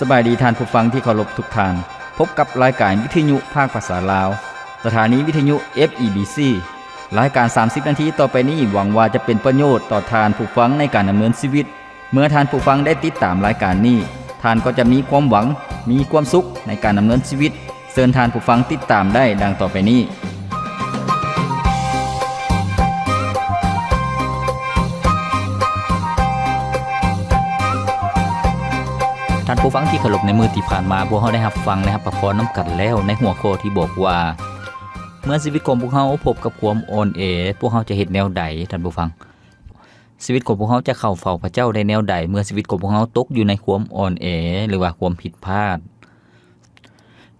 ສະບາຍດີທ່ານຜູ້ຟັງທີ່ເຄົາລົບທຸກທ່ານ. ພົບກັບລາຍການວິທະຍຸພາກພາສາລາວ, ສະຖານີວິທະຍຸ ເອຟ ອີ ບີ ຊີ. ລາຍການສາມສິບນາທີຕໍ່ໄປນີ້ ຫວັງວ່າຈະເປັນປະໂຫຍດຕໍ່ທ່ານຜູ້ຟັງໃນການດຳເນີນຊີວິດ. ເມື່ອທ່ານຜູ້ຟັງໄດ້ຕິດຕາມລາຍການນີ້, ທ່ານກໍຈະມີຄວາມຫວັງ, ມີຄວາມສຸກໃນການດຳເນີນຊີວິດ. ເຊີນທ່ານຜູ້ຟັງຕິດຕາມໄດ້ດັ່ງຕໍ່ໄປນີ້. ທ່ານຜູ້ຟັງທີ່ເຄົາລົບ, ໃນມື້ທີ່ຜ່ານມາ ພວກເຮົາໄດ້ຮັບຟັງ ໄດ້ຮັບພະພອນນຳກັນແລ້ວ ໃນຫົວຂໍ້ທີ່ບອກວ່າ ເມື່ອຊີວິດຂອງພວກເຮົາພົບກັບຄວາມອ່ອນແອ, ພວກເຮົາຈະເຮັດແນວໃດ? ທ່ານຜູ້ຟັງ, ຊີວິດຂອງພວກເຮົາຈະເຂົ້າເຝົ້າພະເຈົ້າໄດ້ແນວໃດ ເມື່ອຊີວິດຂອງພວກເຮົາຕົກຢູ່ໃນຄວາມອ່ອນແອ ຫຼືວ່າຄວາມຜິດພາດ?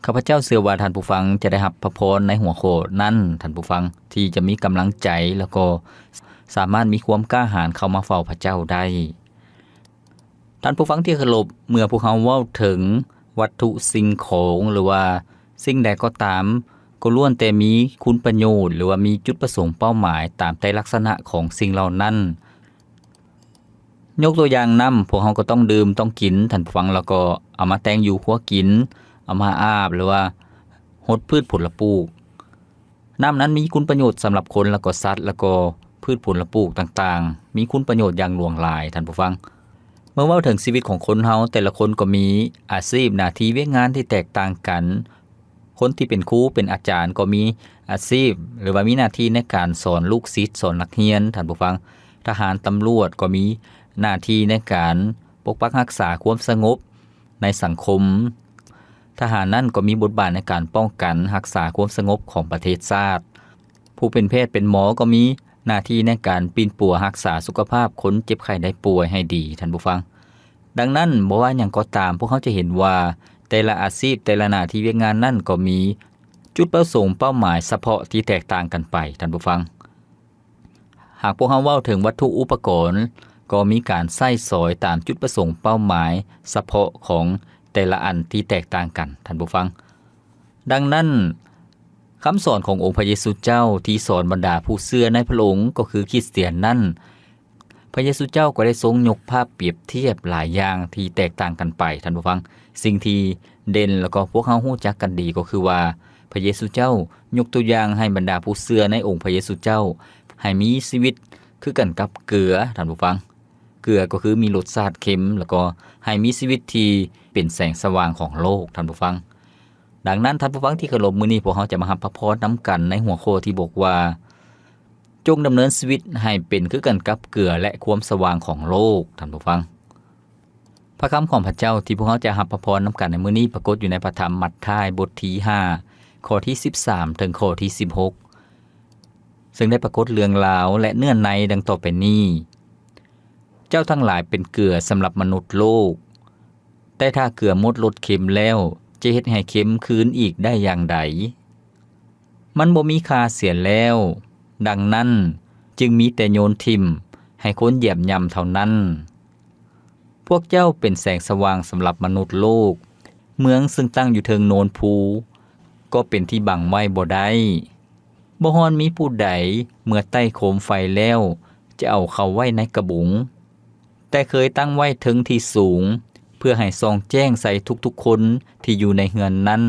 ຂ້າພະເຈົ້າເຊື່ອວ່າທ່ານຜູ້ຟັງຈະໄດ້ຮັບພະພອນໃນຫົວຂໍ້ນັ້ນ, ທ່ານຜູ້ຟັງ, ທີ່ຈະມີກຳລັງໃຈ ແລ້ວກໍສາມາດມີຄວາມກ້າຫານເຂົ້າມາເຝົ້າພະເຈົ້າໄດ້. ທ່ານຜູ້ຟັງທີ່ເຄົາລົບ, ເມື່ອພວກເຮົາເວົ້າເຖິງວັດຖຸສິ່ງຂອງ ຫຼືວ່າສິ່ງໃດກໍຕາມ, ກໍລ້ວນແຕ່ມີຄຸນປະໂຫຍດ ຫຼືວ່າມີຈຸດປະສົງເປົ້າໝາຍຕາມແຕ່ລັກສະນະຂອງສິ່ງເຫຼົ່ານັ້ນ. ຍົກຕົວຢ່າງ, ນ້ຳພວກເຮົາກໍຕ້ອງດື່ມ, ຕ້ອງກິນ, ທ່ານຜູ້ຟັງ, ແລ້ວກໍເອົາມາແຕ່ງຢູ່ຄົວກິນ, ເອົາມາອາບ ຫຼືວ່າຫົດພືດຜົນລະປູກ. ນ້ຳນັ້ນມີຄຸນປະໂຫຍດສຳລັບຄົນ ແລ້ວກໍສັດ ແລ້ວກໍພືດຜົນລະປູກຕ່າງໆ, ມີຄຸນປະໂຫຍດຢ່າງຫຼວງຫຼາຍ, ທ່ານຜູ້ຟັງ. ເມື່ອເວົ້າເຖິງຊີວິດຂອງຄົນເຮົາ, ແຕ່ລະຄົນກໍມີອາຊີບ, ໜ້າທີ່, ວຽກງານທີ່ແຕກຕ່າງກັນ. ຄົນທີ່ເປັນຄູເປັນອາຈານກໍມີອາຊີບ ຫຼືວ່າມີໜ້າທີ່ໃນການສອນລູກສິດ, ສອນນັກຮຽນ, ທ່ານຜູ້ຟັງ. ທະຫານ, ຕຳຫຼວດກໍມີໜ້າທີ່ໃນການປົກປັກຮັກສາຄວາມສະຫງົບໃນສັງຄົມ. ທະຫານນັ້ນກໍມີບົດບາດໃນການປ້ອງກັນຮັກສາຄວາມສະຫງົບຂອງປະເທດຊາດ. ຜູ້ເປັນແພດເປັນໝໍກໍມີໜ້າທີ່ໃນການປິ່ນປົວຮັກສາສຸຂະພາບຄົນເຈັບໄຂ້ໄດ້ປ່ວຍໃຫ້ດີ, ທ່ານຜູ້ຟັງ. ດັ່ງນັ້ນ, ບໍ່ວ່າຫຍັງກໍຕາມ, ພວກເຮົາຈະເຫັນວ່າແຕ່ລະອາຊີບ, ແຕ່ລະໜ້າທີ່ວຽກງານນັ້ນກໍມີຈຸດປະສົງເປົ້າໝາຍສະເພາະທີ່ແຕກຕ່າງກັນໄປ, ທ່ານຜູ້ຟັງ. ຫາກພວກເຮົາເວົ້າເຖິງວັດຖຸອຸປະກອນ, ກໍມີການໃຊ້ສອຍຕາມຈຸດປະສົງເປົ້າໝາຍສະເພາະຂອງແຕ່ລະອັນທີ່ແຕກຕ່າງກັນ, ທ່ານຜູ້ຟັງ. ດັ່ງນັ້ນ, ຄຳສອນຂອງອົງພະເຢຊູເຈົ້າທີ່ສອນບັນດາຜູ້ເຊື່ອໃນພະອົງ, ກໍຄືຄຣິສຕຽນນັ້ນ, ພະເຢຊູເຈົ້າກໍໄດ້ຊົງຍົກພາບປຽບທຽບຫຼາຍຢ່າງທີ່ແຕກຕ່າງກັນໄປ, ທ່ານຜູ້ຟັງ. ສິ່ງທີ່ເດັ່ນ ແລ້ວກໍພວກເຮົາຮູ້ຈັກກັນດີກໍຄືວ່າ ພະເຢຊູເຈົ້າຍົກຕົວຢ່າງໃຫ້ບັນດາຜູ້ເຊື່ອໃນອົງພະເຢຊູເຈົ້າ ໃຫ້ມີຊີວິດຄືກັນກັບເກືອ, ທ່ານຜູ້ຟັງ. ເກືອກໍຄືມີລົດຊາດເຄັມ, ແລ້ວກໍໃຫ້ມີຊີວິດທີ່ເປັນແສງສະຫວ່າງຂອງໂລກ, ທ່ານຜູ້ຟັງ. ດັ່ງນັ້ນ, ທ່ານຜູ້ຟັງທີ່ເຄົາລົບ, ມື້ນີ້ພວກເຮົາຈະມາຮັບພະພອນນຳກັນໃນຫົວຂໍ້ທີ່ບອກວ່າ ຈົ່ງດຳເນີນຊີວິດໃຫ້ເປັນຄືກັນກັບເກືອ ແລະ ຄວາມສະຫວ່າງຂອງໂລກ, ທ່ານຜູ້ຟັງ. ພະຄຳຂອງພະເຈົ້າທີ່ພວກເຮົາຈະຮັບພະພອນນຳກັນໃນມື້ນີ້ ປາກົດຢູ່ໃນພະທຳມັດທາຍ ບົດທີຫ້າ ຂໍ້ທີສິບສາມ ເຖິງຂໍ້ທີສິບຫົກ ເຊິ່ງໄດ້ປາກົດເລື່ອງລາວ ແລະ ເນື້ອໃນດັ່ງຕໍ່ໄປນີ້: ເຈົ້າທັງຫຼາຍເປັນເກືອສຳລັບມະນຸດໂລກ, ແຕ່ຖ້າເກືອໝົດລົດເຄັມແລ້ວ, ຈະເຮັດໃຫ້ເຄັມຄືນອີກໄດ້ຢ່າງໃດ? ມັນບໍ່ມີຄ່າເສຍແລ້ວ, ດັ່ງນັ້ນຈຶ່ງມີແຕ່ໂຍນຖິ້ມໃຫ້ຄົນຢຽບຫຍ້ຳເທົ່ານັ້ນ. ພວກເຈົ້າເປັນແສງສະຫວ່າງສຳລັບມະນຸດໂລກ. ເມືອງເຊິ່ງຕັ້ງຢູ່ເທິງໂນນພູ ກໍເປັນທີ່ບັງໄວ້ບໍ່ໄດ້. ບໍ່ຮອນມີຜູ້ໃດເມື່ອໄຕ້ໂຄມໄຟແລ້ວ ຈະເອົາເຂົ້າໄວ້ໃນກະບຸງ, ແຕ່ເຄີຍຕັ້ງໄວ້ເທິງທີ່ສູງ ເພື່ອໃຫ້ສ່ອງແຈ້ງໃສ່ທຸກໆຄົນທີ່ຢູ່ໃນເຮືອນນັ້ນ.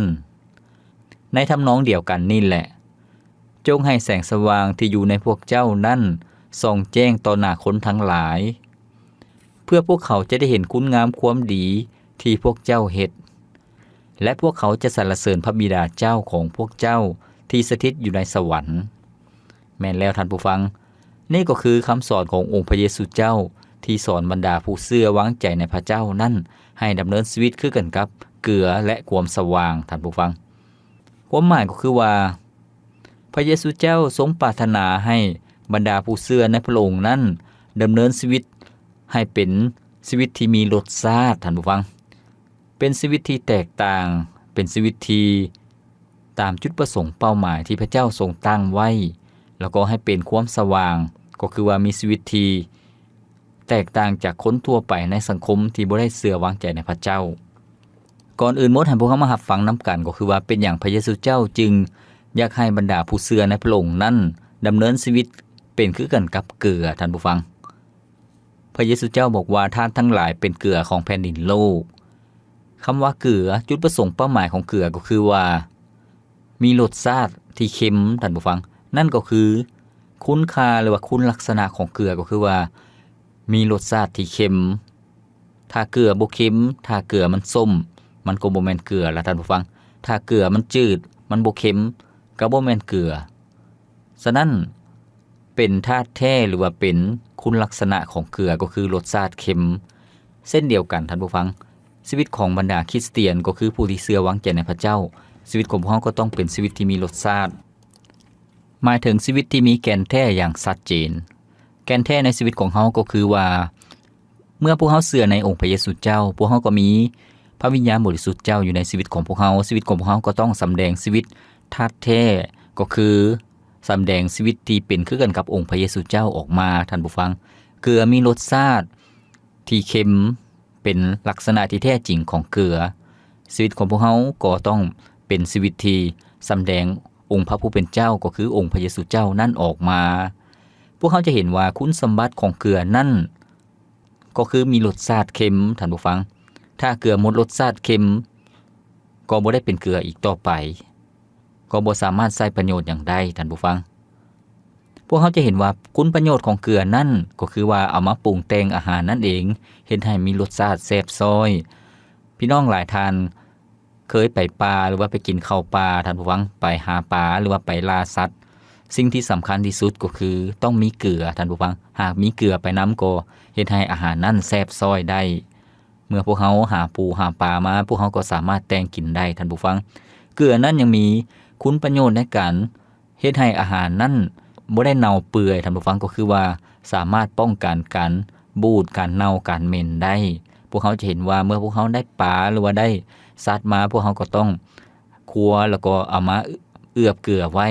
ໃນທຳນອງດຽວກັນນີ້ແຫຼະ, ຈົ່ງໃຫ້ແສງສະຫວ່າງທີ່ຢູ່ໃນພວກເຈົ້ານັ້ນສ່ອງແຈ້ງຕໍ່ໜ້າຄົນທັງຫຼາຍ, ເພື່ອພວກເຂົາຈະໄດ້ເຫັນຄຸນງາມຄວາມດີທີ່ພວກເຈົ້າເຮັດ, ແລະ ພວກເຂົາຈະສັນລະເສີນພະບິດາເຈົ້າຂອງພວກເຈົ້າທີ່ສະຖິດຢູ່ໃນສະຫວັນ. ແມ່ນແລ້ວທ່ານຜູ້ຟັງ, ນີ້ກໍຄືຄຳສອນຂອງອົງພະເຢຊູເຈົ້າ ທີ່ສອນບັນດາຜູ້ເຊື່ອວາງໃຈໃນພະເຈົ້ານັ້ນ ໃຫ້ດຳເນີນຊີວິດຄືກັນກັບເກືອ ແລະ ຄວາມສະຫວ່າງ, ທ່ານຜູ້ຟັງ. ຄວາມໝາຍກໍຄືວ່າ ພະເຢຊູເຈົ້າຊົງປາດຖະໜາໃຫ້ບັນດາຜູ້ເຊື່ອໃນພະອົງນັ້ນ ດຳເນີນຊີວິດໃຫ້ເປັນຊີວິດທີ່ມີລົດຊາດ, ທ່ານຜູ້ຟັງ. ເປັນຊີວິດທີ່ແຕກຕ່າງ, ເປັນຊີວິດທີ່ຕາມຈຸດປະສົງເປົ້າໝາຍທີ່ພະເຈົ້າຊົງຕັ້ງໄວ້, ແລ້ວກໍໃຫ້ເປັນຄວາມສະຫວ່າງ, ກໍຄືວ່າມີຊີວິດທີ່ແຕກຕ່າງຈາກຄົນທົ່ວໄປໃນສັງຄົມທີ່ບໍ່ໄດ້ເຊື່ອວາງໃຈໃນພະເຈົ້າ. ກ່ອນອື່ນໝົດ, ໃຫ້ພວກເຮົາມາຮັບຟັງນຳກັນ, ກໍຄືວ່າເປັນຫຍັງພະເຢຊູເຈົ້າຈຶ່ງຢາກໃຫ້ບັນດາຜູ້ເຊື່ອໃນພະອົງນັ້ນດຳເນີນຊີວິດເປັນຄືກັນກັບເກືອ, ທ່ານຜູ້ຟັງ. ພະເຢຊູເຈົ້າບອກວ່າ, ທ່ານທັງຫຼາຍເປັນເກືອຂອງແຜ່ນດິນໂລກ. ຄຳວ່າເກືອ, ຈຸດປະສົງເປົ້າໝາຍຂອງເກືອກໍຄືວ່າ ມີລົດຊາດທີ່ເຄັມ, ທ່ານຜູ້ຟັງ, ນັ້ນກໍຄືຄຸນຄ່າ ຫຼືວ່າຄຸນລັກສະນະຂອງເກືອກໍຄືວ່າ ມີລົດຊາດທີ່ເຄັມ. ຖ້າເກືອບໍ່ເຄັມ, ຖ້າເກືອມັນສົ້ມ, ມັນກໍບໍ່ແມ່ນເກືອລະ ທ່ານຜູ້ຟັງ. ຖ້າເກືອມັນຈືດ, ມັນບໍ່ເຄັມ, ກໍບໍ່ແມ່ນເກືອ. ສະນັ້ນ, ເປັນທາດແທ້ ຫຼືວ່າເປັນຄຸນລັກສະນະຂອງເກືອ ກໍຄືລົດຊາດເຄັມ. ເຊັ່ນດຽວກັນ ທ່ານຜູ້ຟັງ, ຊີວິດຂອງບັນດາຄຣິສຕຽນ ກໍຄືຜູ້ທີ່ເຊື່ອວາງໃຈໃນພະເຈົ້າ, ຊີວິດຂອງພວກເຮົາກໍຕ້ອງເປັນຊີວິດທີ່ມີລົດຊາດ, ໝາຍເຖິງຊີວິດທີ່ມີແກ່ນແທ້ຢ່າງຊັດເຈນ. ແກ່ນແທ້ໃນຊີວິດຂອງເຮົາກໍຄືວ່າ ເມື່ອພວກເຮົາເຊື່ອໃນອົງພະເຢຊູເຈົ້າ, ພວກເຮົາກໍມີພະວິນຍານບໍລິສຸດເຈົ້າຢູ່ໃນຊີວິດຂອງພວກເຮົາ. ຊີວິດຂອງພວກເຮົາກໍຕ້ອງສຳແດງຊີວິດທາດແທ້, ກໍຄືສຳແດງຊີວິດທີ່ເປັນຄືກັນກັບອົງພະເຢຊູເຈົ້າອອກມາ, ທ່ານຜູ້ຟັງ. ເກືອມີລົດຊາດທີ່ເຄັມ, ເປັນລັກສະນະທີ່ແທ້ຈິງຂອງເກືອ. ຊີວິດຂອງພວກເຮົາກໍຕ້ອງເປັນຊີວິດທີ່ສຳແດງອົງພະຜູ້ເປັນເຈົ້າ, ກໍຄືອົງພະເຢຊູເຈົ້ານັ້ນອອກມາ. ພວກເຮົາຈະເຫັນວ່າຄຸນສົມບັດຂອງເກືອນັ້ນ ກໍຄືມີລົດຊາດເຄັມ, ທ່ານຜູ້ຟັງ. ຖ້າເກືອໝົດລົດຊາດເຄັມ, ກໍບໍ່ໄດ້ເປັນເກືອອີກຕໍ່ໄປ, ກໍບໍ່ສາມາດໃຊ້ປະໂຫຍດຫຍັງໄດ້, ທ່ານຜູ້ຟັງ. ພວກເຮົາຈະເຫັນວ່າຄຸນປະໂຫຍດຂອງເກືອນັ້ນ ກໍຄືວ່າເອົາມາປຸງແຕ່ງອາຫານນັ້ນເອງ, ເຮັດໃຫ້ມີລົດຊາດແຊບຊ້ອຍ. ພີ່ນ້ອງຫຼາຍທ່ານ ເຄີຍໄປປ່າ ຫຼືວ່າໄປກິນເຂົ້າປ່າ, ທ່ານຜູ້ຟັງ, ໄປຫາປາ ຫຼືວ່າໄປລ່າສັດ, ສິ່ງທີ່ສຳຄັນທີ່ສຸດກໍຄືຕ້ອງມີເກືອ, ທ່ານຜູ້ຟັງ. ຫາກມີເກືອໄປນຳ ກໍເຮັດໃຫ້ອາຫານນັ້ນແຊບຊ້ອຍໄດ້. ເມື່ອພວກເຮົາຫາປູຫາປາມາ, ພວກເຮົາກໍສາມາດແຕ່ງກິນໄດ້, ທ່ານຜູ້ຟັງ. ເກືອນັ້ນຍັງມີຄຸນປະໂຫຍດໃນການ ເຮັດໃຫ້ອາຫານນັ້ນບໍ່ໄດ້ເນົ່າເປື່ອຍ, ທ່ານຜູ້ຟັງ, ກໍຄືວ່າສາມາດປ້ອງກັນການບູດ, ການເນົ່າ, ການເໝັນໄດ້. ພວກເຮົາຈະເຫັນວ່າເມື່ອພວກເຮົາໄດ້ປາ ຫຼືວ່າໄດ້ສັດມາ, ພວກເຮົາກໍຕ້ອງຄົວ ແລ້ວກໍເອົາມາເອ- ເອືອບເກືອໄວ້,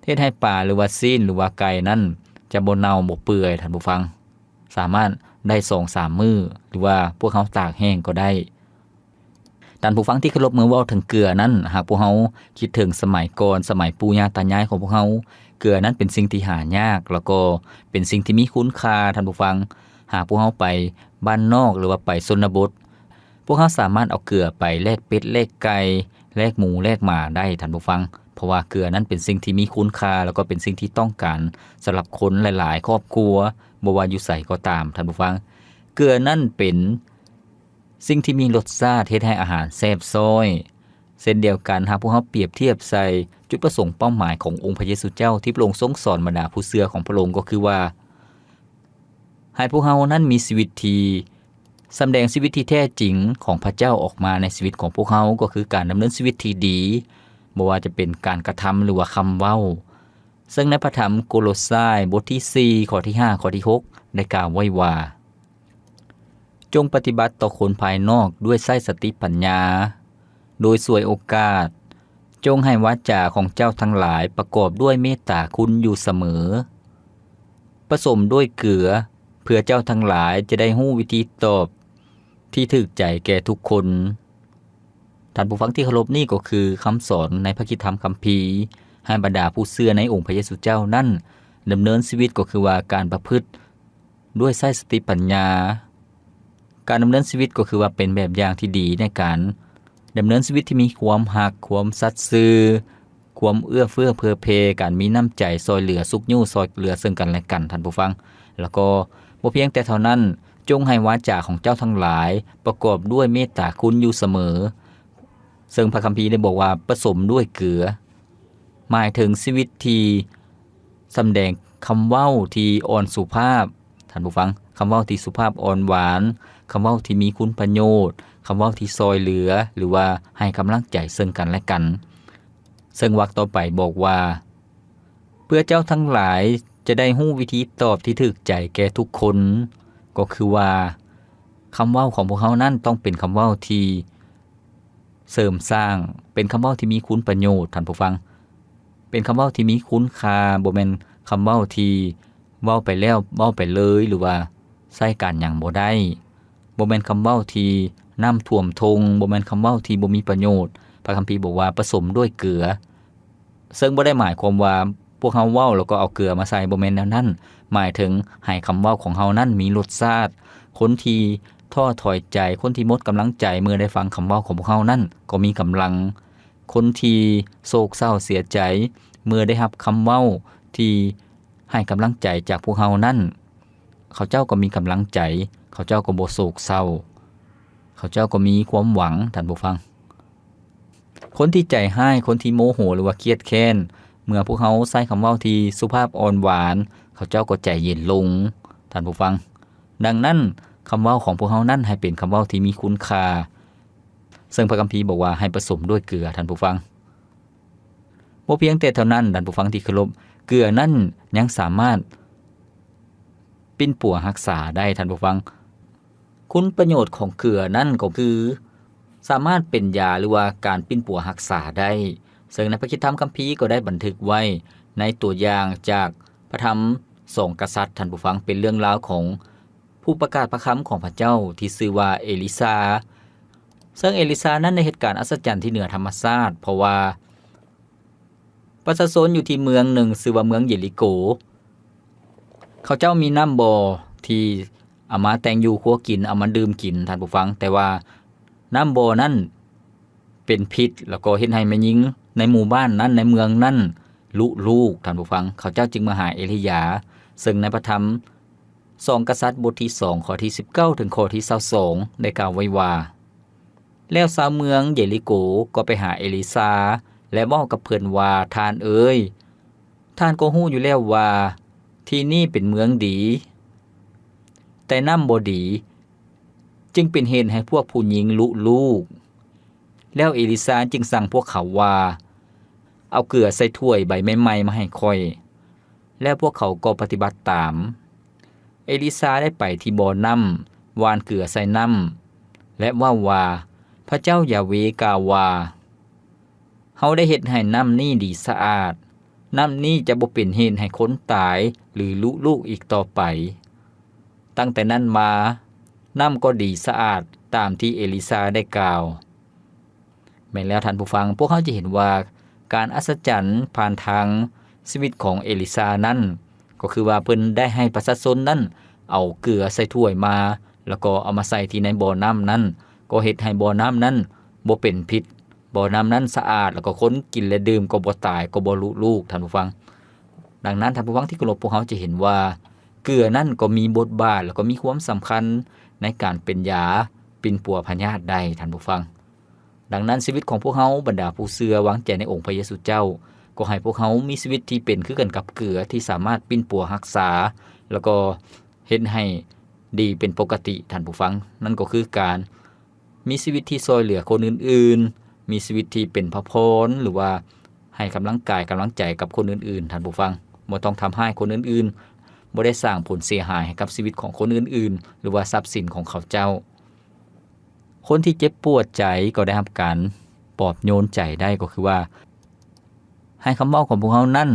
ເຮັດໃຫ້ປາ ຫຼືວ່າຊີ້ນ ຫຼືວ່າໄກ່ນັ້ນຈະບໍ່ເນົ່າບໍ່ເປື່ອຍ, ທ່ານຜູ້ຟັງ. ສາມາດໄດ້ສອງສາມມື້ ຫຼືວ່າພວກເຮົາຕາກແຫ້ງກໍໄດ້. ທ່ານຜູ້ຟັງທີ່ເຄົາລົບ, ເມື່ອເວົ້າເຖິງເກືອນັ້ນ, ຫາກພວກເຮົາຄິດເຖິງສະໄໝກ່ອນ, ສະໄໝປູ່ຍ່າຕາຍາຍຂອງພວກເຮົາ, ເກືອນັ້ນເປັນສິ່ງທີ່ຫາຍາກ ແລ້ວກໍເປັນສິ່ງທີ່ມີຄຸນຄ່າ, ທ່ານຜູ້ຟັງ. ຫາກພວກເຮົາໄປບ້ານນອກ ຫຼືວ່າໄປຊົນນະບົດ, ພວກເຮົາສາມາດເອົາເກືອໄປແລກເປັດແລກໄກ່ ແລກໝູແລກໝາໄດ້, ທ່ານຜູ້ຟັງ. ເພາະວ່າເກືອນັ້ນເປັນສິ່ງທີ່ມີຄຸນຄ່າ ແລ້ວກໍເປັນສິ່ງທີ່ຕ້ອງການສຳລັບຄົນຫຼາຍໆຄອບຄົວ, ບໍ່ວ່າຢູ່ໃສກໍຕາມ, ທ່ານຜູ້ຟັງ. ເກືອນັ້ນເປັນ ສິ່ງທີ່ມີລົດຊາດເຮັດໃຫ້ອາຫານແຊບຊ້ອຍ. ເຊັ່ນດຽວກັນ, ຫາກພວກເຮົາປຽບທຽບໃສ່ຈຸດປະສົງເປົ້າໝາຍຂອງອົງພະເຢຊູເຈົ້າ ທີ່ພະອົງຊົງສອນບັນດາຜູ້ເຊື່ອຂອງພະອົງ, ກໍຄືວ່າ ໃຫ້ພວກເຮົານັ້ນມີຊີວິດທີ່ສຳແດງຊີວິດທີ່ແທ້ຈິງຂອງພະເຈົ້າອອກມາໃນຊີວິດຂອງພວກເຮົາ, ກໍຄືການດຳເນີນຊີວິດທີ່ດີ, ບໍ່ວ່າຈະເປັນການກະທຳ ຫຼືວ່າຄຳເວົ້າ. ເຊິ່ງໃນພະທຳໂກໂລຊາຍ ບົດທີສີ່ ຂໍ້ທີຫ້າ ຂໍ້ທີຫົກ ໄດ້ກ່າວໄວ້ວ່າ ຈົ່ງປະຕິບັດຕໍ່ຄົນພາຍນອກດ້ວຍໃຊ້ສະຕິປັນຍາ, ໂດຍສວຍໂອກາດ, ຈົ່ງໃຫ້ວາຈາຂອງເຈົ້າທັງຫຼາຍປະກອບດ້ວຍເມດຕາຄຸນຢູ່ສະເໝີ, ປະສົມດ້ວຍເກືອ, ເພື່ອເຈົ້າທັງຫຼາຍຈະໄດ້ຮູ້ວິທີຕອບທີ່ຖືກໃຈແກ່ທຸກຄົນ. ທ່ານຜູ້ຟັງທີ່ເຄົາລົບ, ນີ້ກໍຄືຄຳສອນໃນພະຄຣິສຕະທຳຄຳພີ ໃຫ້ບັນດາຜູ້ເຊື່ອໃນອົງພະເຢຊູເຈົ້ານັ້ນ ດຳເນີນຊີວິດ, ກໍຄືວ່າການປະພຶດ ດ້ວຍໃຊ້ສະຕິປັນຍາ. ການດຳເນີນຊີວິດກໍຄືວ່າເປັນແບບຢ່າງທີ່ດີໃນການດຳເນີນຊີວິດທີ່ມີຄວາມຮັກ, ຄວາມສັດຊື່, ຄວາມເອື້ອເຟື້ອເຜື່ອແຜ່, ການມີນ້ຳໃຈຊ່ອຍເຫຼືອຊຸກຍູ້ຊ່ອຍເຫຼືອເຊິ່ງກັນແລະກັນ, ທ່ານຜູ້ຟັງ. ແລ້ວກໍບໍ່ພຽງແຕ່ເທົ່ານັ້ນ, ຈົ່ງໃຫ້ວາຈາຂອງເຈົ້າທັງຫຼາຍປະກອບດ້ວຍເມດຕາຄຸນຢູ່ສະເໝີ, ເຊິ່ງພະຄຳພີໄດ້ບອກວ່າປະສົມດ້ວຍເກືອ. ໝາຍເຖິງຊີວິດທີ່ສຳແດງຄຳເວົ້າທີ່ອ່ອນສຸພາບ, ທ່ານຜູ້ຟັງ, ຄຳເວົ້າທີ່ສຸພາບອ່ອນຫວານ, ຄຳເວົ້າທີ່ມີຄຸນປະໂຫຍດ, ຄຳເວົ້າທີ່ຊ່ອຍເຫຼືອ ຫຼືວ່າໃຫ້ກຳລັງໃຈເຊິ່ງກັນແລະກັນ. ເຊິ່ງວັກຕໍ່ໄປບອກວ່າ, ເພື່ອເຈົ້າທັງຫຼາຍຈະໄດ້ຮູ້ວິທີຕອບທີ່ຖືກໃຈແກ່ທຸກຄົນ, ກໍຄືວ່າ ຄຳເວົ້າຂອງພວກເຮົານັ້ນຕ້ອງເປັນຄຳເວົ້າທີ່ ເສີມສ້າງ, ເປັນຄຳເວົ້າທີ່ມີຄຸນປະໂຫຍດ, ທ່ານຜູ້ຟັງ, ເປັນຄຳເວົ້າທີ່ມີຄຸນຄ່າ, ບໍ່ແມ່ນຄຳເວົ້າທີ່ເວົ້າໄປແລ້ວເວົ້າໄປເລີຍ ຫຼືວ່າໃຊ້ການຫຍັງບໍ່ໄດ້, ບໍ່ແມ່ນຄຳເວົ້າທີ່ນ້ຳຖ້ວມທົ່ງ, ບໍ່ແມ່ນຄຳເວົ້າທີ່ບໍ່ມີປະໂຫຍດ. ພະຄຳພີບອກວ່າປະສົມດ້ວຍເກືອ. ເຊິ່ງບໍ່ໄດ້ໝາຍຄວາມວ່າພວກເຮົາເວົ້າແລ້ວກໍເອົາເກືອມາໃສ່, ບໍ່ແມ່ນແນວນັ້ນ. ໝາຍເຖິງໃຫ້ຄຳເວົ້າຂອງເຮົານັ້ນມີລົດຊາດ. ຄົນທີ່ ທໍ້ຖອຍໃຈ, ຄົນທີ່ໝົດກຳລັງໃຈເມື່ອໄດ້ຟັງຄຳເວົ້າຂອງພວກເຮົານັ້ນ ກໍມີກຳລັງ. ຄົນທີ່ໂສກເສົ້າເສຍໃຈເມື່ອໄດ້ຮັບຄຳເວົ້າທີ່ໃຫ້ກຳລັງໃຈຈາກພວກເຮົານັ້ນ ເຂົາເຈົ້າກໍມີກຳລັງໃຈ, ເຂົາເຈົ້າກໍບໍ່ໂສກເສົ້າ, ເຂົາເຈົ້າກໍມີຄວາມຫວັງ, ທ່ານຜູ້ຟັງ. ຄົນທີ່ໃຈຮ້າຍ, ຄົນທີ່ໂມໂຫ ຫຼືວ່າຄຽດແຄ້ນ, ເມື່ອພວກເຮົາໃຊ້ຄຳເວົ້າທີ່ສຸພາບອ່ອນຫວານ, ເຂົາເຈົ້າກໍໃຈເຢັນລົງ, ທ່ານຜູ້ຟັງ. ດັ່ງນັ້ນ, ຄຳເວົ້າຂອງພວກເຮົານັ້ນໃຫ້ເປັນຄຳເວົ້າທີ່ມີຄຸນຄ່າ, ເຊິ່ງພະຄຳພີບອກວ່າໃຫ້ປະສົມດ້ວຍເກືອ, ທ່ານຜູ້ຟັງ. ບໍ່ພຽງແຕ່ເທົ່ານັ້ນ, ທ່ານຜູ້ຟັງທີ່ເຄົາລົບ, ເກືອນັ້ນຍັງສາມາດປິ່ນປົວຮັກສາໄດ້, ທ່ານຜູ້ຟັງ. ຄຸນປະໂຫຍດຂອງເກືອນັ້ນກໍຄື ສາມາດເປັນຢາ ຫຼືວ່າການປິ່ນປົວຮັກສາໄດ້. ເຊິ່ງໃນພະຄຣິສຕະທຳຄຳພີກໍໄດ້ບັນທຶກໄວ້ໃນຕົວຢ່າງຈາກພະທຳສອງກະສັດ, ທ່ານຜູ້ຟັງ, ເປັນເລື່ອງລາວຂອງຜູ້ປະກາດພະຄຳຂອງພະເຈົ້າທີ່ຊື່ວ່າເອລິຊາ. ເຊິ່ງເອລິຊານັ້ນໄດ້ເຮັດການອັດສະຈັນທີ່ເໜືອທຳມະຊາດ, ເພາະວ່າ ປະຊາຊົນຢູ່ທີ່ເມືອງໜຶ່ງຊື່ວ່າເມືອງເຢລິໂກ, ເຂົາເຈົ້າມີນ້ຳບໍ່ທີ່ເອົາມາແຕ່ງຢູ່ຄົວກິນ, ເອົາມາດື່ມກິນ, ທ່ານຜູ້ຟັງ, ແຕ່ວ່ານ້ຳບໍ່ນັ້ນເປັນພິດ, ແລ້ວກໍເຮັດໃຫ້ແມ່ຍິງໃນໝູ່ບ້ານນັ້ນ, ໃນເມືອງນັ້ນລຸລູກ, ທ່ານຜູ້ຟັງ. ເຂົາເຈົ້າຈຶ່ງມາຫາເອລິຢາ, ເຊິ່ງໃນພະທຳສອງກະສັດ ບົດທີສອງ ຂໍ້ທີສິບເກົ້າ ເຖິງຂໍ້ທີຊາວສອງ ໄດ້ກ່າວໄວ້ວ່າ, ແລ້ວຊາວເມືອງເຢລິໂກກໍໄປຫາເອລິຊາ ແລະ ເວົ້າກັບເພິ່ນວ່າ, ທ່ານເອີຍ, ທ່ານກໍຮູ້ຢູ່ແລ້ວວ່າທີ່ນີ້ເປັນເມືອງດີ, ແຕ່ນ້ຳບໍ່ດີ, ຈຶ່ງເປັນເຫດໃຫ້ພວກຜູ້ຍິງລຸລູກ. ແລ້ວເອລິຊາຈຶ່ງສັ່ງພວກເຂົາວ່າ, ເອົາເກືອໃສ່ຖ້ວຍໃບໃໝ່ໆມາໃຫ້ຂ້ອຍ. ແລ້ວພວກເຂົາກໍປະຕິບັດຕາມ. ເອລິຊາໄດ້ໄປທີ່ບໍ່ນ້ຳ, ຫວ່ານເກືອໃສ່ນ້ຳ ແລະ ເວົ້າວ່າ, ພະເຈົ້າຢາເວກ່າວວ່າ, ເຮົາໄດ້ເຮັດໃຫ້ນ້ຳນີ້ດີສະອາດ. ນ້ຳນີ້ຈະບໍ່ເປັນເຫດໃຫ້ຄົນຕາຍ ຫຼື ລຸລູກອີກຕໍ່ໄປ. ຕັ້ງແຕ່ນັ້ນມາ, ນ້ຳກໍດີສະອາດຕາມທີ່ເອລິຊາໄດ້ກ່າວ. ແມ່ນແລ້ວທ່ານຜູ້ຟັງ, ພວກເຮົາຈະເຫັນວ່າການອັດສະຈັນຜ່ານທາງຊີວິດຂອງເອລິຊານັ້ນ, ກໍຄືວ່າເພິ່ນໄດ້ໃຫ້ປະຊາຊົນນັ້ນເອົາເກືອໃສ່ຖ້ວຍມາ, ແລ້ວກໍເອົາມາໃສ່ທີ່ໃນບໍ່ນ້ຳນັ້ນ, ກໍເຮັດໃຫ້ບໍ່ນ້ຳນັ້ນບໍ່ເປັນພິດ, ບໍ່ນ້ຳນັ້ນສະອາດ, ແລ້ວກໍຄົນກິນ ແລະ ດື່ມກໍບໍ່ຕາຍ, ກໍບໍ່ລຸລູກ, ທ່ານຜູ້ຟັງ. ດັ່ງນັ້ນ, ທ່ານຜູ້ຟັງທີ່ເຄົາລົບ, ພວກເຮົາຈະເຫັນວ່າເກືອນັ້ນກໍມີບົດບາດ ແລ້ວກໍມີຄວາມສຳຄັນໃນການເປັນຢາປິ່ນປົວພະຍາດໄດ້, ທ່ານຜູ້ຟັງ. ດັ່ງນັ້ນ, ຊີວິດຂອງພວກເຮົາ, ບັນດາຜູ້ເຊື່ອວາງໃຈໃນອົງພະເຢຊູເຈົ້າ, ກໍໃຫ້ພວກເຮົາມີຊີວິດທີ່ເປັນຄືກັນກັບເກືອ ທີ່ສາມາດປິ່ນປົວຮັກສາ ແລ້ວກໍເຮັດໃຫ້ດີເປັນປົກກະຕິ, ທ່ານຜູ້ຟັງ. ນັ້ນກໍຄືການ ມີຊີວິດທີ່ຊ່ວຍເຫຼືອຄົນອື່ນໆ, ມີຊີວິດທີ່ເປັນພະພອນ ຫຼືວ່າໃຫ້ກຳລັງກາຍກຳລັງໃຈກັບຄົນອື່ນໆ, ທ່ານຜູ້ຟັງ. ບໍ່ຕ້ອງທຳຮ້າຍຄົນອື່ນໆ, ບໍ່ໄດ້ສ້າງຜົນເສຍຫາຍໃຫ້ກັບຊີວິດຂອງຄົນອື່ນໆ ຫຼືວ່າຊັບສິນຂອງເຂົາເຈົ້າ. ຄົນທີ່ເຈັບປວດໃຈກໍໄດ້ຮັບການປອບໂຍນໃຈໄດ້, ກໍຄືວ່າ ໃຫ້ຄຳເວົ້າຂອງພວກເຮົານັ້ນ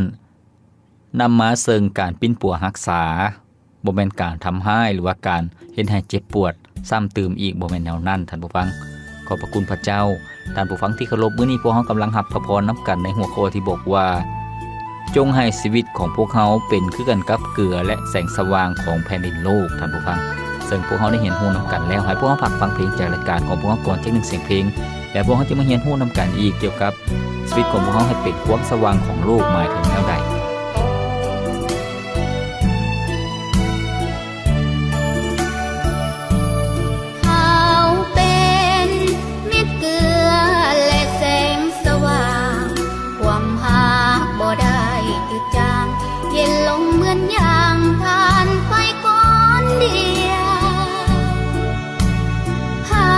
ນຳມາເຊິ່ງການປິ່ນປົວຮັກສາ, ບໍ່ແມ່ນການທຳຮ້າຍ ຫຼືວ່າການເຮັດໃຫ້ເຈັບປວດຊ້ຳຕື່ມອີກ, ບໍ່ແມ່ນແນວນັ້ນ, ທ່ານຜູ້ຟັງ. ຂອບພະຄຸນພະເຈົ້າ. ທ່ານຜູ້ຟັງທີ່ເຄົາລົບ, ມື້ນີ້ພວກເຮົາກຳລັງຮັບພະພອນນຳກັນໃນຫົວຂໍ້ທີ່ບອກວ່າ, ຈົ່ງໃຫ້ຊີວິດຂອງພວກເຮົາເປັນຄືກັນກັບເກືອ ແລະ ແສງສະຫວ່າງຂອງແຜ່ນດິນໂລກ, ທ່ານຜູ້ຟັງ. ເຊິ່ງພວກເຮົາໄດ້ຮຽນຮູ້ນຳກັນແລ້ວ, ໃຫ້ພວກເຮົາພັກຟັງເພງຈາກລາຍການຂອງພວກເຮົາກ່ອນຈັກໜຶ່ງສຽງເພງ, ແລ້ວພວກເຮົາຈະມາຮຽນຮູ້ນຳກັນອີກກ່ຽວກັບ ຊີວິດຂອງພວກເຮົາໃຫ້ເປັນຄວາມສະຫວ່າງຂອງໂລກ ໝາຍເຖິງແນວໃດ? ເຮົາເປັນເມັດເກືອ ແລະ ແສງສະຫວ່າງ, ຄວາມຮັກບໍ່ໄດ້ຈືດຈາງ, ເຢັນລົງເໝືອນຢາງຖ່ານໄຟກ້ອນດຽວ. ຫາ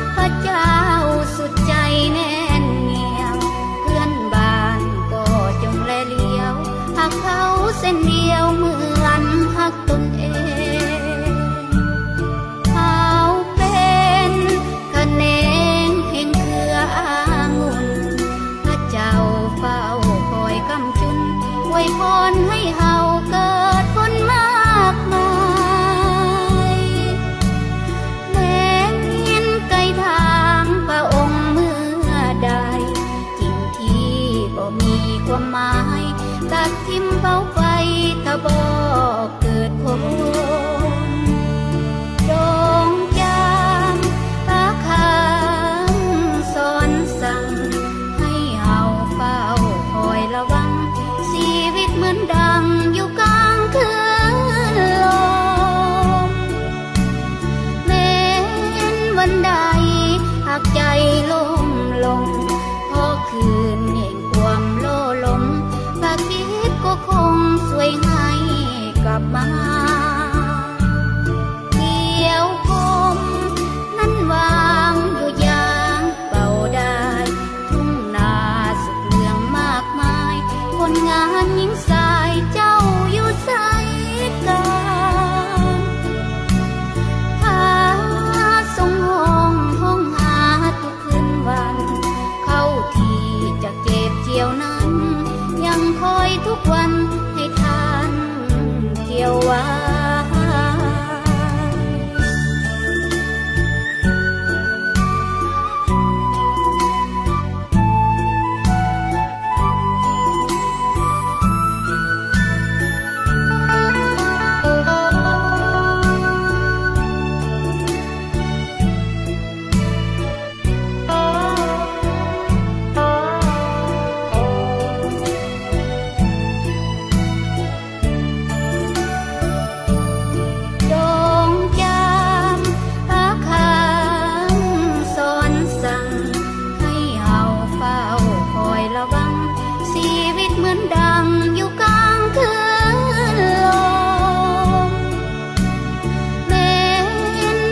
ກພະເຈົ້າສຸດໃຈແໜ້ນໜຽວ, ເພື່ອນບ້ານກໍຈົ່ງແລຫຼ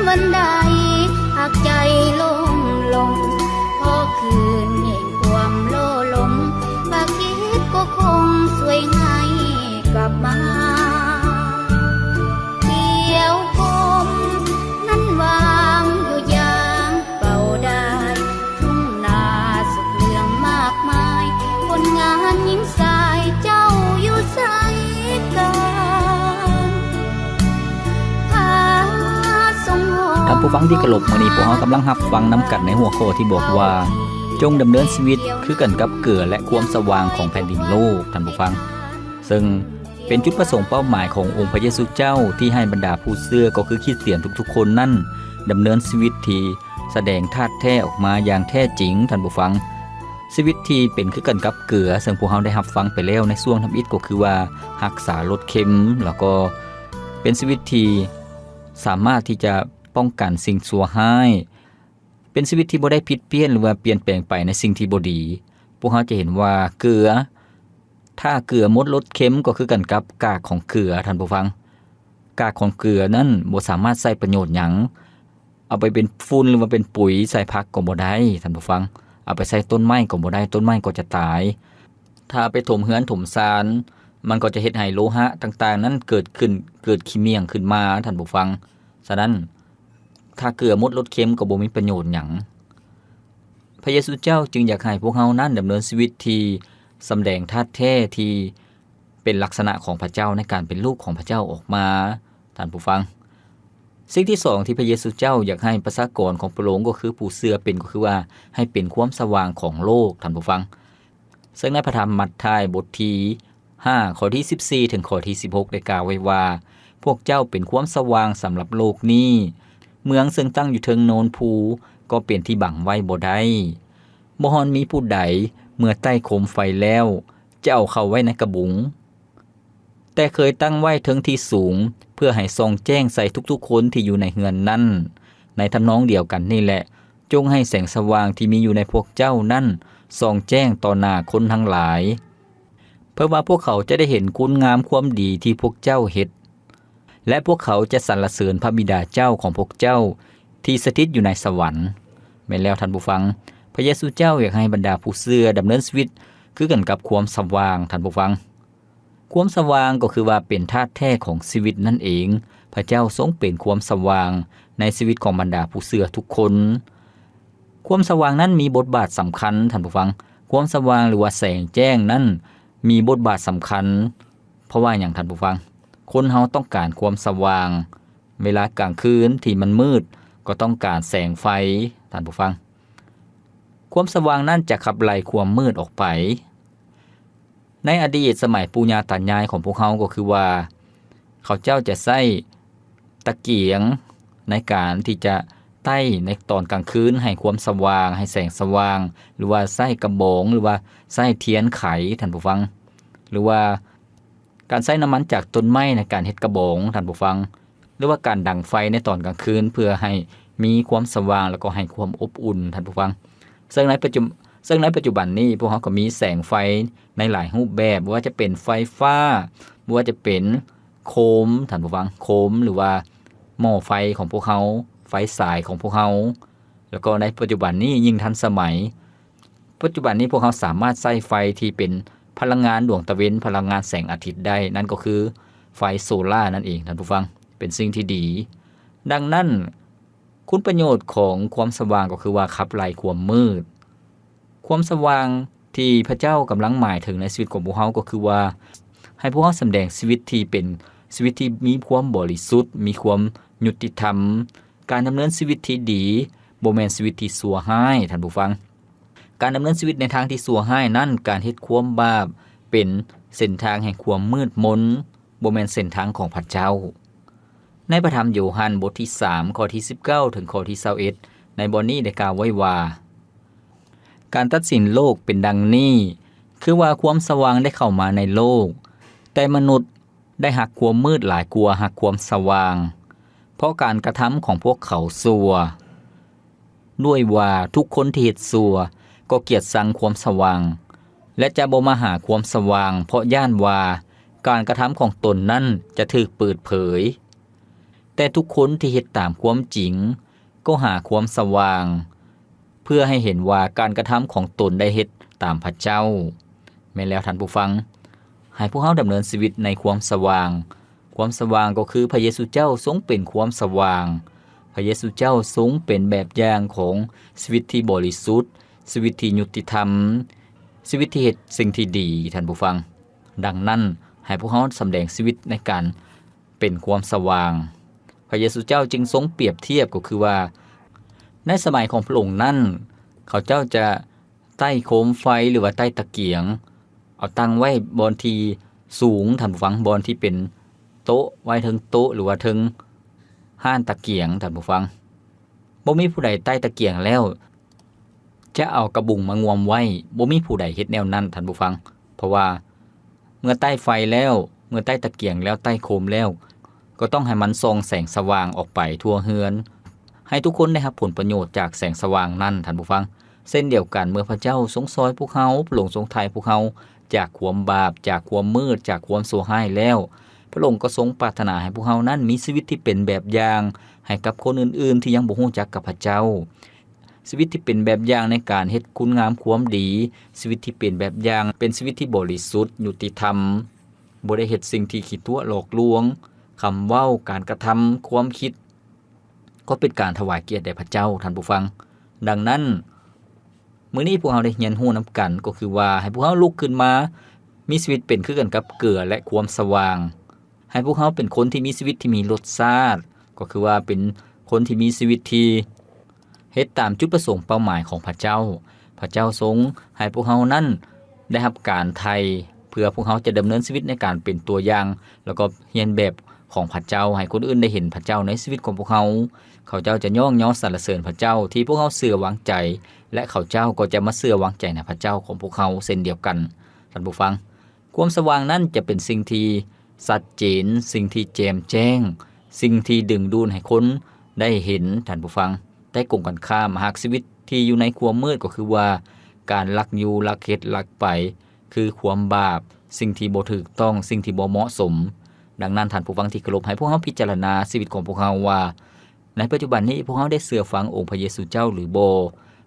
ວັນໃດຫາກໃຈລົ້ມລົງ ພໍຄືນແຫ່ງຄວາມໂລລົມ ພະຄຣິດກໍຄົງຊ່ວຍໃຫ້ກັບມາ. ດຽວພົມນັ້ນວາງຢູ່ຢ່າງເປົ່າໄດ້ ທົ່ງນາສຸກເຫຼືອງມາກມາຍ ຜົນງານຍິງຊາຍເຈົ້າຢູ່ໃສກັນ? ພະຊົງຮອດ ທ່ານຜູ້ຟັງທີ່ເຄົາລົບ, ມື້ນີ້ພວກເຮົາກຳລັງຮັບຟັງນຳກັນໃນຫົວຂໍ້ທີ່ບອກວ່າ ຈົ່ງດຳເນີນຊີວິດຄືກັນກັບເກືອ ແລະ ຄວາມສະຫວ່າງຂອງແຜ່ນດິນໂລກ, ທ່ານຜູ້ຟັງ. ເຊິ່ງເປັນຈຸດປະສົງເປົ້າໝາຍຂອງອົງພະເຢຊູເຈົ້າ ທີ່ໃຫ້ບັນດາຜູ້ເຊື່ອ ກໍຄືຄຣິສຕຽນທຸກໆຄົນນັ້ນ ດຳເນີນຊີວິດທີ່ສະແດງທາດແທ້ອອກມາຢ່າງແທ້ຈິງ, ທ່ານຜູ້ຟັງ. ຊີວິດທີ່ເປັນຄືກັນກັບເກືອ ເຊິ່ງພວກເຮົາໄດ້ຮັບຟັງໄປແລ້ວໃນຊ່ວງທຳອິດ ກໍຄືວ່າຮັກສາລົດເຄັມ ແລ້ວກໍເປັນຊີວິດທີ່ສາມາດທີ່ຈະປ້ອງກັນສິ່ງຊົ່ວຮ້າຍ, ເປັນຊີວິດທີ່ບໍ່ໄດ້ຜິດປ່ຽນ ຫຼືວ່າປ່ຽນແປງໄປໃນສິ່ງທີ່ບໍ່ດີ. ພວກເຮົາຈະເຫັນວ່າເກືອ ຖ້າເກືອໝົດລົດເຄັມກໍຄືກັນກັບກາກຂອງເກືອ, ທ່ານຜູ້ຟັງ. ກາກຂອງເກືອນັ້ນບໍ່ສາມາດໃຊ້ປະໂຫຍດຫຍັງ, ເອົາໄປເປັນຝຸ່ນ ຫຼືວ່າເປັນປຸຍໃສ່ຜັກກໍບໍ່ໄດ້, ທ່ານຜູ້ຟັງ. ເອົາໄປໃສ່ຕົ້ນໄມ້ກໍບໍ່ໄດ້, ຕົ້ນໄມ້ກໍຈະຕາຍ. ຖ້າໄປຖົມເຮືອນຖົມຊານ, ມັນກໍຈະເຮັດໃຫ້ໂລຫະຕ່າງໆນັ້ນເກີດຂຶ້ນ, ເກີດຂີ້ໝ້ຽງຂຶ້ນມາ, ທ່ານຜູ້ຟັງ. ສະນັ້ນ, ຖ້າເກືອໝົດລົດເຄັມກໍບໍ່ມີປະໂຫຍດຫຍັງ. ພະເຢຊູເຈົ້າຈຶ່ງຢາກໃຫ້ພວກເຮົານັ້ນດຳເນີນຊີວິດທີ່ສຳແດງທາດແທ້ທີ່ເປັນລັກສະນະຂອງພະເຈົ້າ ໃນການເປັນລູກຂອງພະເຈົ້າອອກມາ, ທ່ານຜູ້ຟັງ. ສິ່ງທີສອງທີ່ພະເຢຊູເຈົ້າຢາກໃຫ້ປະຊາກອນຂອງພະອົງ ກໍຄືຜູ້ເຊື່ອເປັນ ກໍຄືວ່າໃຫ້ເປັນຄວາມສະຫວ່າງຂອງໂລກ, ທ່ານຜູ້ຟັງ. ເຊິ່ງໃນພະທຳມັດທາຍບົດທີຫ້າ ຂໍ້ທີສິບສີ່ ເຖິງຂໍ້ທີສິບຫົກ ໄດ້ກ່າວໄວ້ວ່າ, ພວກເຈົ້າເປັນຄວາມສະຫວ່າງສຳລັບໂລກນີ້. ເມືອງເຊິ່ງຕັ້ງຢູ່ເທິງໂນນພູກໍເປັນທີ່ບັງໄວ້ບໍ່ໄດ້. ບໍ່ຮອນມີຜູ້ໃດເມື່ອໄຕ້ໂຄມໄຟແລ້ວ ຈະເອົາເຂົ້າໄວ້ໃນກະບຸງ, ແຕ່ເຄີຍຕັ້ງໄວ້ເທິງທີ່ສູງ ເພື່ອໃຫ້ສ່ອງແຈ້ງໃສ່ທຸກໆຄົນທີ່ຢູ່ໃນເຮືອນນັ້ນ. ໃນທຳນອງດຽວກັນນີ້ແຫຼະ, ຈົ່ງໃຫ້ແສງສະຫວ່າງທີ່ມີຢູ່ໃນພວກເຈົ້ານັ້ນສ່ອງແຈ້ງຕໍ່ໜ້າຄົນທັງຫຼາຍ, ເພື່ອວ່າພວກເຂົາຈະໄດ້ເຫັນຄຸນງາມຄວາມດີທີ່ພວກເຈົ້າເຮັດ, ແລະ ພວກເຂົາຈະສັນລະເສີນພະບິດາເຈົ້າຂອງພວກເຈົ້າທີ່ສະຖິດຢູ່ໃນສະຫວັນ. ແມ່ນແລ້ວທ່ານຜູ້ຟັງ, ພະເຢຊູເຈົ້າຢາກໃຫ້ບັນດາຜູ້ເຊື່ອດຳເນີນຊີວິດຄືກັນກັບຄວາມສະຫວ່າງ, ທ່ານຜູ້ຟັງ. ຄວາມສະຫວ່າງກໍຄືວ່າເປັນທາດແທ້ຂອງຊີວິດນັ້ນເອງ. ພະເຈົ້າຊົງເປັນຄວາມສະຫວ່າງໃນຊີວິດຂອງບັນດາຜູ້ເຊື່ອທຸກຄົນ. ຄວາມສະຫວ່າງນັ້ນມີບົດບາດສຳຄັນ, ທ່ານຜູ້ຟັງ. ຄວາມສະຫວ່າງ ຫຼືວ່າແສງແຈ້ງນັ້ນມີບົດບາດສຳຄັນ. ເພາະວ່າຫຍັງ, ທ່ານຜູ້ຟັງ? ຄົນເຮົາຕ້ອງການຄວາມສະຫວ່າງ. ເວລາກາງຄືນທີ່ມັນມືດກໍຕ້ອງການແສງໄຟ, ທ່ານຜູ້ຟັງ. ຄວາມສະຫວ່າງນັ້ນຈະຂັບໄລ່ຄວາມມືດອອກໄປ. ໃນອະດີດສະໄໝປູ່ຍ່າຕາຍາຍຂອງພວກເຮົາກໍຄືວ່າ ເຂົາເຈົ້າຈະໃຊ້ຕະກຽງໃນການທີ່ຈະໄຕ້ໃນຕອນກາງຄືນໃຫ້ຄວາມສະຫວ່າງ, ໃຫ້ແສງສະຫວ່າງ, ຫຼືວ່າໃຊ້ກະບອງ, ຫຼືວ່າໃຊ້ທຽນໄຂ, ທ່ານຜູ້ຟັງ, ຫຼືວ່າ ການໃຊ້ນ້ຳມັນຈາກຕົ້ນໄມ້ໃນການເຮັດກະບອງ, ທ່ານຜູ້ຟັງ, ຫຼືວ່າການດັງໄຟໃນຕອນກາງຄືນ ເພື່ອໃຫ້ມີຄວາມສະຫວ່າງ ແລ້ວກໍໃຫ້ຄວາມອົບອຸ່ນ, ທ່ານຜູ້ຟັງ. ເຊິ່ງໃນປັດຈຸ, ເຊິ່ງໃນປັດຈຸບັນນີ້ ພວກເຮົາກໍມີແສງໄຟໃນຫຼາຍຮູບແບບ, ບໍ່ວ່າຈະເປັນໄຟຟ້າ, ບໍ່ວ່າຈະເປັນໂຄມ, ທ່ານຜູ້ຟັງ, ໂຄມ ຫຼືວ່າໝໍ້ໄຟຂອງພວກເຮົາ, ໄຟສາຍຂອງພວກເຮົາ, ແລ້ວກໍໃນປັດຈຸບັນນີ້ຍິ່ງທັນສະໄໝ, ປັດຈຸບັນນີ້ພວກເຮົາສາມາດໃຊ້ໄຟທີ່ເປັນພະລັງງານດວງຕາເວັນ, ພະລັງງານແສງອາທິດໄດ້, ນັ້ນກໍຄືໄຟໂຊລານັ້ນເອງ, ທ່ານຜູ້ຟັງ, ເປັນສິ່ງທີ່ດີ. ດັ່ງນັ້ນ, ຄຸນປະໂຫຍດຂອງຄວາມສະຫວ່າງກໍຄືວ່າຂັບໄລ່ຄວາມມືດ. ຄວາມສະຫວ່າງທີ່ພະເຈົ້າກຳລັງໝາຍເຖິງໃນຊີວິດຂອງພວກເຮົາກໍຄືວ່າ ໃຫ້ພວກເຮົາສຳແດງຊີວິດທີ່ເປັນຊີວິດທີ່ມີຄວາມບໍລິສຸດ, ມີຄວາມຍຸຕິທຳ. ການດຳເນີນຊີວິດທີ່ດີ ບໍ່ແມ່ນຊີວິດທີ່ຊົ່ວຮ້າຍ, ທ່ານຜູ້ຟັງ. ການດຳເນີນຊີວິດໃນທາງທີ່ຊົ່ວຮ້າຍນັ້ນ, ການເຮັດຄວາມບາບເປັນເສັ້ນທາງແຫ່ງຄວາມມືດມົນ, ບໍ່ແມ່ນເສັ້ນທາງຂອງພະເຈົ້າ. ໃນພະທຳໂຢຮັນບົດທີສາມ ຂໍ້ທີສິບເກົ້າ ເຖິງຂໍ້ທີຊາວເອັດ ໃນບ່ອນນີ້ໄດ້ກ່າວໄວ້ວ່າ, ການຕັດສິນໂລກເປັນດັ່ງນີ້, ຄືວ່າຄວາມສະຫວ່າງໄດ້ເຂົ້າມາໃນໂລກ, ແຕ່ມະນຸດ ໄດ້ຮັກຄວາມມືດຫຼາຍກວ່າຮັກຄວາມສະຫວ່າງ, ເພາະການກະທຳຂອງພວກເຂົາຊົ່ວ. ດ້ວຍວ່າທຸກຄົນທີ່ເຮັດຊົ່ວກໍກຽດຊັງຄວາມສະຫວ່າງ, ແລະ ຈະບໍ່ມາຫາຄວາມສະຫວ່າງ, ເພາະຢ້ານວ່າການກະທຳຂອງຕົນນັ້ນຈະຖືກເປີດເຜີຍ. ແຕ່ທຸກຄົນທີ່ເຮັດຕາມຄວາມຈິງ ກໍຫາຄວາມສະຫວ່າງ ເພື່ອໃຫ້ເຫັນວ່າການກະທຳຂອງຕົນໄດ້ເຮັດຕາມພະເຈົ້າ. ແມ່ນແລ້ວທ່ານຜູ້ຟັງ, ໃຫ້ພວກເຮົາດຳເນີນຊີວິດໃນຄວາມສະຫວ່າງ. ຄວາມສະຫວ່າງກໍຄືພະເຢຊູເຈົ້າຊົງເປັນຄວາມສະຫວ່າງ. ພະເຢຊູເຈົ້າຊົງເປັນແບບຢ່າງຂອງຊີວິດທີ່ບໍລິສຸດ, ຊີວິດທີ່ຍຸຕິທຳ, ຊີວິດທີ່ເຮັດສິ່ງທີ່ດີ, ທ່ານຜູ້ຟັງ. ດັ່ງນັ້ນ, ໃຫ້ພວກເຮົາສຳແດງຊີວິດໃນການ ເປັນຄວາມສະຫວ່າງ. ພະເຢຊູເຈົ້າຈຶ່ງຊົງປຽບທຽບ ກໍຄືວ່າ ໃນສະໄໝຂອງພະອົງນັ້ນ ເຂົາເຈົ້າຈະໄຕ້ໂຄມໄຟ ຫຼືວ່າໄຕ້ຕະກຽງ ເອົາຕັ້ງໄວ້ບ່ອນທີ່ສູງ, ທ່ານຜູ້ຟັງ, ບ່ອນທີ່ເປັນໂຕະ, ໄວ້ເທິງໂຕະ ຫຼືວ່າເທິງຮ້ານຕະກຽງ, ທ່ານຜູ້ຟັງ. ບໍ່ມີຜູ້ໃດໄຕ້ຕະກຽງແລ້ວ ຈະເອົາກະບຸງມາງວມໄວ້, ບໍ່ມີຜູ້ໃດເຮັດແນວນັ້ນ, ທ່ານຜູ້ຟັງ. ເພາະວ່າເມື່ອໄຕ້ໄຟແລ້ວ, ເມື່ອໄຕ້ຕະກຽງແລ້ວ, ໄຕ້ໂຄມແລ້ວ, ກໍຕ້ອງໃຫ້ມັນສ່ອງແສງສະຫວ່າງອອກໄປທົ່ວເຮືອນ, ໃຫ້ທຸກຄົນໄດ້ຮັບຜົນປະໂຫຍດຈາກແສງສະຫວ່າງນັ້ນ, ທ່ານຜູ້ຟັງ. ເຊັ່ນດຽວກັນ, ເມື່ອພະເຈົ້າຊົງຊ່ອຍພວກເຮົາ, ພະອົງຊົງໄຖ່ພວກເຮົາຈາກຄວາມບາບ, ຈາກຄວາມມືດ, ຈາກຄວາມຊົ່ວຮ້າຍແລ້ວ, ພະອົງກໍຊົງປາດຖະໜາໃຫ້ພວກເຮົານັ້ນມີຊີວິດທີ່ເປັນແບບຢ່າງໃຫ້ກັບຄົນອື່ນໆທີ່ຍັງບໍ່ຮູ້ຈັກກັບພະເຈົ້າ. ຊີວິດທີ່ເປັນແບບຢ່າງໃນການເຮັດຄຸນງາມຄວາມດີ, ຊີວິດທີ່ເປັນແບບຢ່າງ ເປັນຊີວິດທີ່ບໍລິສຸດ, ຍຸຕິທຳ, ບໍ່ໄດ້ເຮັດສິ່ງທີ່ຂີ້ຕົວະຫຼອກລວງ, ຄຳເວົ້າ, ການກະທຳ, ຄວາມຄິດ, ກໍເປັນການຖວາຍກຽດແດ່ພະເຈົ້າ, ທ່ານຜູ້ຟັງ. ດັ່ງນັ້ນ, ມື້ນີ້ພວກເຮົາໄດ້ຮຽນຮູ້ນຳກັນ, ກໍຄືວ່າໃຫ້ພວກເຮົາລຸກຂຶ້ນມາມີຊີວິດເປັນຄືກັນກັບເກືອ ແລະ ຄວາມສະຫວ່າງ. ໃຫ້ພວກເຮົາເປັນຄົນທີ່ມີຊີວິດທີ່ມີລົດຊາດ, ກໍຄືວ່າເປັນຄົນທີ່ມີຊີວິດທີ່ເຮັດຕາມຈຸດປະສົງເປົ້າໝາຍຂອງພະເຈົ້າ. ພະເຈົ້າຊົງໃຫ້ພວກເຮົານັ້ນໄດ້ຮັບການໄຖ່ ເພື່ອພວກເຮົາຈະດຳເນີນຊີວິດໃນການເປັນຕົວຢ່າງ ແລ້ວກໍຮຽນແບບຂອງພະເຈົ້າ, ໃຫ້ຄົນອື່ນໄດ້ເຫັນພະເຈົ້າໃນຊີວິດຂອງພວກເຮົາ. ເຂົາເຈົ້າຈະຍ້ອງຍໍສັນລະເສີນພະເຈົ້າທີ່ພວກເຮົາເຊື່ອວາງໃຈ ແລະ ເຂົາເຈົ້າກໍຈະມາເຊື່ອວາງໃຈໃນພະເຈົ້າຂອງພວກເຮົາເຊັ່ນດຽວກັນ. ທ່ານຜູ້ຟັງ, ຄວາມສະຫວ່າງນັ້ນຈະເປັນສິ່ງທີ່ຊັດເຈນ, ສິ່ງທີ່ແຈ່ມແຈ້ງ, ສິ່ງທີ່ດຶງດູດໃຫ້ຄົນໄດ້ເຫັນ, ທ່ານຜູ້ຟັງ. ແຕ່ກົງກັນຂ້າມ, ຫາກຊີວິດທີ່ຢູ່ໃນຄວາມມືດ ກໍຄືວ່າການລັກຢູ່, ລັກເຮັດ, ລັກໄປ, ຄືຄວາມບາບ, ສິ່ງທີ່ບໍ່ຖືກຕ້ອງ, ສິ່ງທີ່ບໍ່ເໝາະສົມ. ດັ່ງນັ້ນ, ທ່ານຜູ້ຟັງທີ່ເຄົາລົບ, ໃຫ້ພວກເຮົາພິຈາລະນາຊີວິດຂອງພວກເຮົາວ່າ ໃນປັດຈຸບັນນີ້ພວກເຮົາໄດ້ເຊື່ອຟັງອົງພະເຢຊູເຈົ້າຫຼືບໍ່?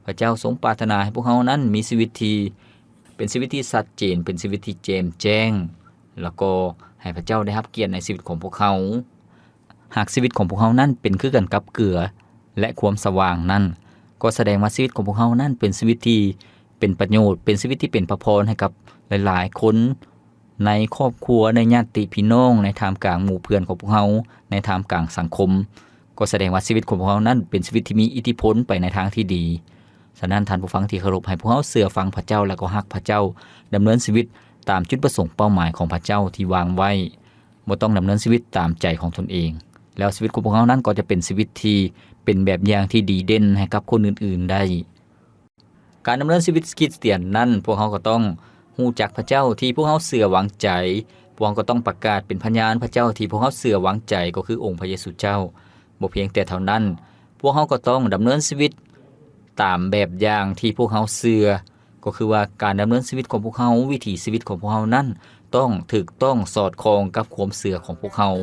ພະເຈົ້າຊົງປາດຖະໜາໃຫ້ພວກເຮົານັ້ນມີຊີວິດທີ່ເປັນຊີວິດທີ່ຊັດເຈນ, ເປັນຊີວິດທີ່ແຈ່ມແຈ້ງ, ແລ້ວກໍໃຫ້ພະເຈົ້າໄດ້ຮັບກຽດໃນຊີວິດຂອງພວກເຮົາ. ຫາກຊີວິດຂອງພວກເຮົານັ້ນເປັນຄືກັນກັບເກືອ ແລະ ຄວາມສະຫວ່າງນັ້ນ, ກໍສະແດງວ່າຊີວິດຂອງພວກເຮົານັ້ນເປັນຊີວິດທີ່ເປັນປະໂຫຍດ, ເປັນຊີວິດທີ່ເປັນພະພອນໃຫ້ກັບຫຼາຍໆຄົນ ໃນຄອບຄົວ, ໃນຍາດຕິພີ່ນ້ອງ, ໃນທ່າມກາງໝູ່ເພື່ອນຂອງພວກເຮົາ, ໃນທ່າມກາງສັງຄົມ, ກໍສະແດງວ່າຊີວິດຂອງພວກເຮົານັ້ນເປັນຊີວິດທີ່ມີອິດທິພົນໄປໃນທາງທີ່ດີ. ສະນັ້ນ, ທ່ານຜູ້ຟັງທີ່ເຄົາລົບ, ໃຫ້ພວກເຮົາເຊື່ອຟັງພະເຈົ້າ ແລະ ກໍຮັກພະເຈົ້າ, ດຳເນີນຊີວິດຕາມຈຸດປະສົງເປົ້າໝາຍຂອງພະເຈົ້າທີ່ວາງໄວ້, ບໍ່ຕ້ອງດຳເນີນຊີວິດຕາມໃຈຂອງຕົນເອງ, ແລ້ວຊີວິດຂອງພວກເຮົານັ້ນກໍຈະເປັນຊີວິດທີ່ເປັນແບບຢ່າງທີ່ດີເດັ່ນໃຫ້ກັບຄົນອື່ນໆໄດ້. ການດຳເນີນຊີວິດຄຣິສຕຽນນັ້ນ, ພວກເຮົາກໍຕ້ອງຮູ້ຈັກພະເຈົ້າທີ່ພວກເຮົາເຊື່ອວາງໃຈ, ພວກເຮົາກໍຕ້ອງປະກາດເປັນພະຍານພະເຈົ້າທີ່ພວກເຮົາເຊື່ອວາງໃຈ, ກໍຄືອົງພະເຢຊູເຈົ້າ. ບໍ່ພຽງແຕ່ເທົ່ານັ້ນ, ພວກເຮົາກໍຕ້ອງດຳເນີນຊີວິດຕາມແບບຢ່າງທີ່ພວກເຮົາເຊື່ອ, ກໍຄືວ່າການດຳເນີນຊີວິດຂອງພວກເຮົາ, ວິຖີຊີວິດຂອງພວກເຮົານັ້ນ ຕ້ອງຖືກຕ້ອງສອດຄ່ອງກັບຄວາມເຊື່ອຂອງພວກເຮົາ.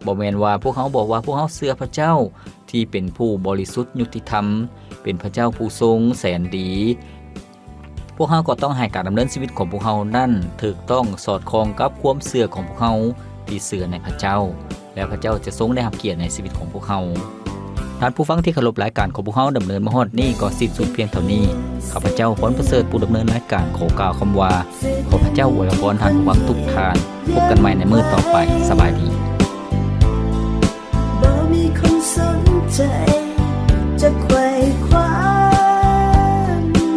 ບໍ່ແມ່ນວ່າພວກເຮົາບອກວ່າພວກເຮົາເຊື່ອພະເຈົ້າທີ່ເປັນຜູ້ບໍລິສຸດຍຸຕິທຳ, ເປັນພະເຈົ້າຜູ້ຊົງແສນດີ. ພວກເຮົາກໍຕ້ອງໃຫ້ການດຳເນີນຊີວິດຂອງພວກເຮົານັ້ນຖືກຕ້ອງສອດຄ່ອງກັບຄວາມເຊື່ອຂອງພວກເຮົາທີ່ເຊື່ອໃນພະເຈົ້າ, ແລ້ວພະເຈົ້າຈະຊົງໄດ້ຮັບກຽດໃນຊີວິດຂອງພວກເຮົາ. ທ່ານຜູ້ຟັງທີ່ເຄົາລົບ, ລາຍການຂອງພວກເຮົາດຳເນີນມາຮອດນີ້ກໍສິ້ນສຸດພຽງເທົ່ານີ້. ຂ້າພະເຈົ້າ ພອນປະເສີດ ຜູ້ດຳເນີນລາຍການ ຂໍກ່າວຄຳວ່າ ຂໍພະເຈົ້າອວຍພອນທ່ານຜູ້ຟັງທຸກທ່ານ. ພົບກັນໃໝ່ໃນມື້ຕໍ່ໄປ. ສະບາຍດີ. ບໍ່ມີຄົນສົນໃຈຈະໄຂວ້ຄວ້າ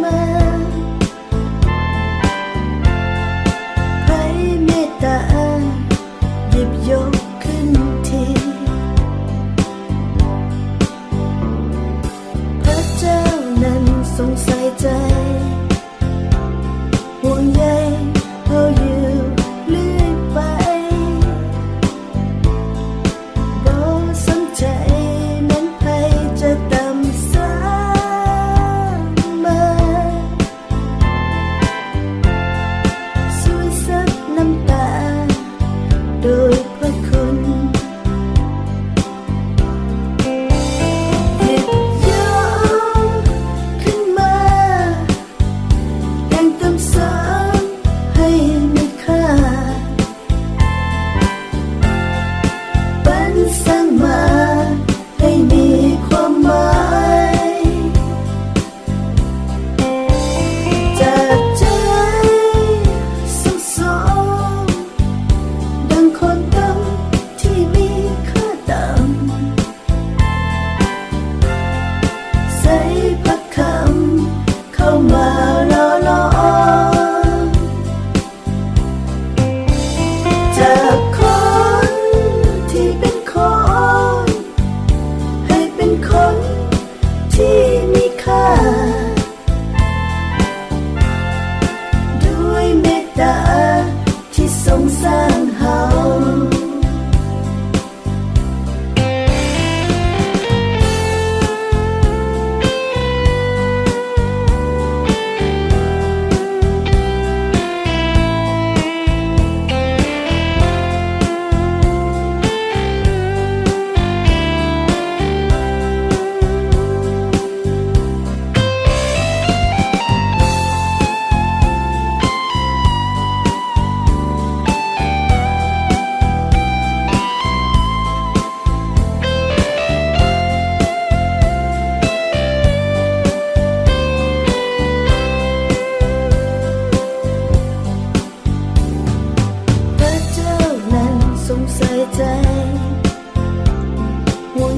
ມາ. ໃຜເມດຕາ ຍິບຍົກຂຶ້ນທີ. ພະເຈົ້ານັ້ນຊົງໃສ່ໃຈ ຫ່ວງໃຍເຮົາຢູ່ເລື້ອຍໄປ. ບໍ່ສົນໃຈແມ່ນໃຜຈະຕຳສາມາ. ສວຍຊັບນ້ຳຕາໂດຍພະຄຸນ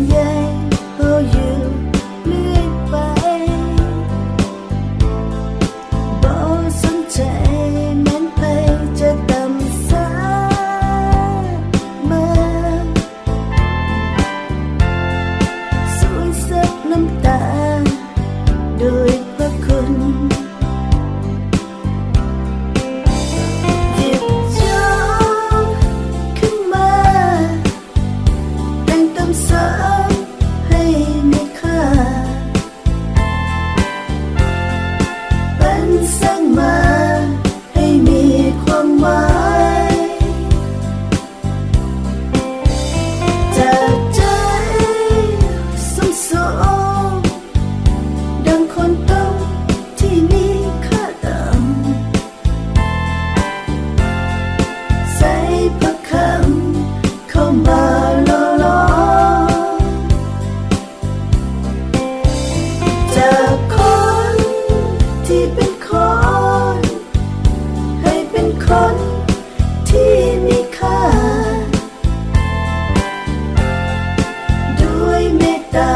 ໃຫຍ່ເຮົາຢູ່ເລື້ອຍໄປ ບໍ່ສົນໃຈແມ່ນໃຜຈະຕຳສາມາ ສວຍເຊັດນ້ຳຕາດ້ວຍພະຄຸນ ຫຍິບໂຈກຂຶ້ນມາ ແຕ່ງເຕີມສ້າງໃຫ້ມີຄ່າ ປັນສ້າງມາໃຫ້ມີຄວາມໝາຍ ຈາກໃຈຊຸມໂຊມ ດັ່ງຄົນຕົກທີ່ມີຄ່າຕ່ຳ ໃສ່ພະຄຳເຂົ້າມາຫຼໍ່ຫຼອມ ຈາກຄົນທີ່ເປັນຄົນ ໃຫ້ເປັນຄົນທີ່ມີຄ່າ ດ້ວຍເມດຕາ